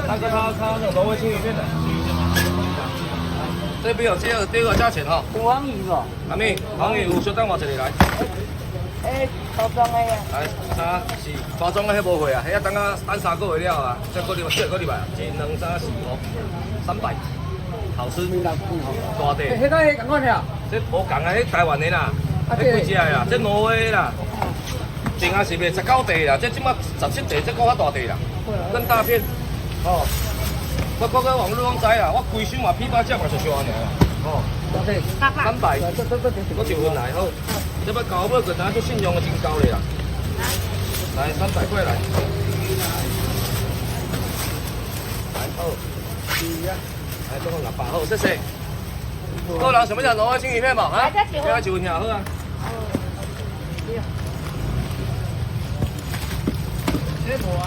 大哥他那挪威青魚片的。這邊有這個價錢哈。有黃魚無？阿妹，黃魚有，小等我一下來。欸，包裝的啊。來，三四，包裝的彼無貨啊，彼等啊等3個月了啊，再過禮拜，這個禮拜，一兩三四五，300，好吃，大塊。彼個彼仝款爾？這無仝啊，彼台灣的啦，彼幾隻的啦，這挪威的啦，定啊是賣19塊啦，這這馬17塊，這閣較大塊啦，更大片，哦。我閣閣網路攏知啦，我規箱嘛批發價嘛就少爾啦，哦，300，我一份來好，這擺交尾個咱做信用的真高咧啦，來300塊來，來好，是啊，來總共600好，謝謝。各人想欲食挪威青魚片無？啊，來一份爾好啊。這無啊。